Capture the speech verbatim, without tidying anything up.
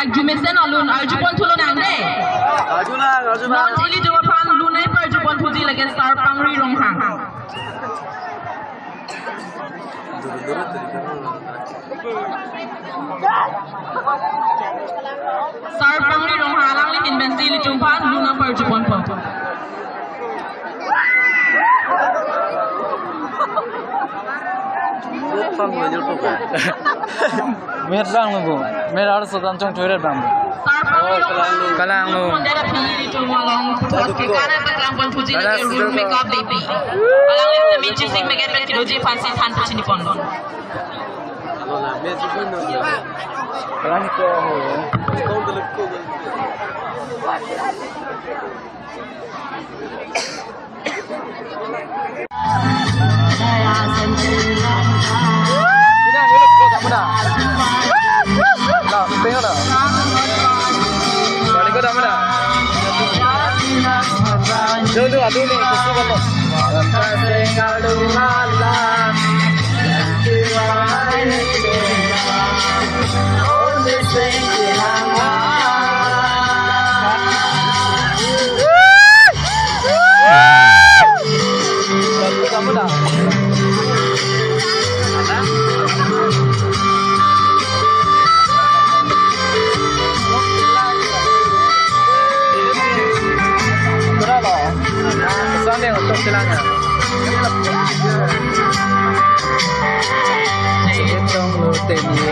Arjumesen alun arjupon thulonang de. Arjunang, arjunang. Non ilitum aphan lun nangparjupon thuji lake Sar Pangri Ronghang. Sar Pangri Ronghang alangli ahin pensi ilitum aphan lun nangparjupon pon. Met bang nunggu. Met arso dan chongchoi ret bang. Sar Pangri Ronghang. Kalang lo. Pondera phi ilitum along puthot ke kana paklang pon thuji lake room makeup baby. Alangli semi chising maget pen kiloji aphansi than pachini pon. Kalang ko ho. Sudah, dulu kita tak pernah. Lah, tengok dah. Balik kau dah mana? Dulu, dulu, dulu, dulu. Berapa? Sana yang untuk silangnya. Hitung lu teni.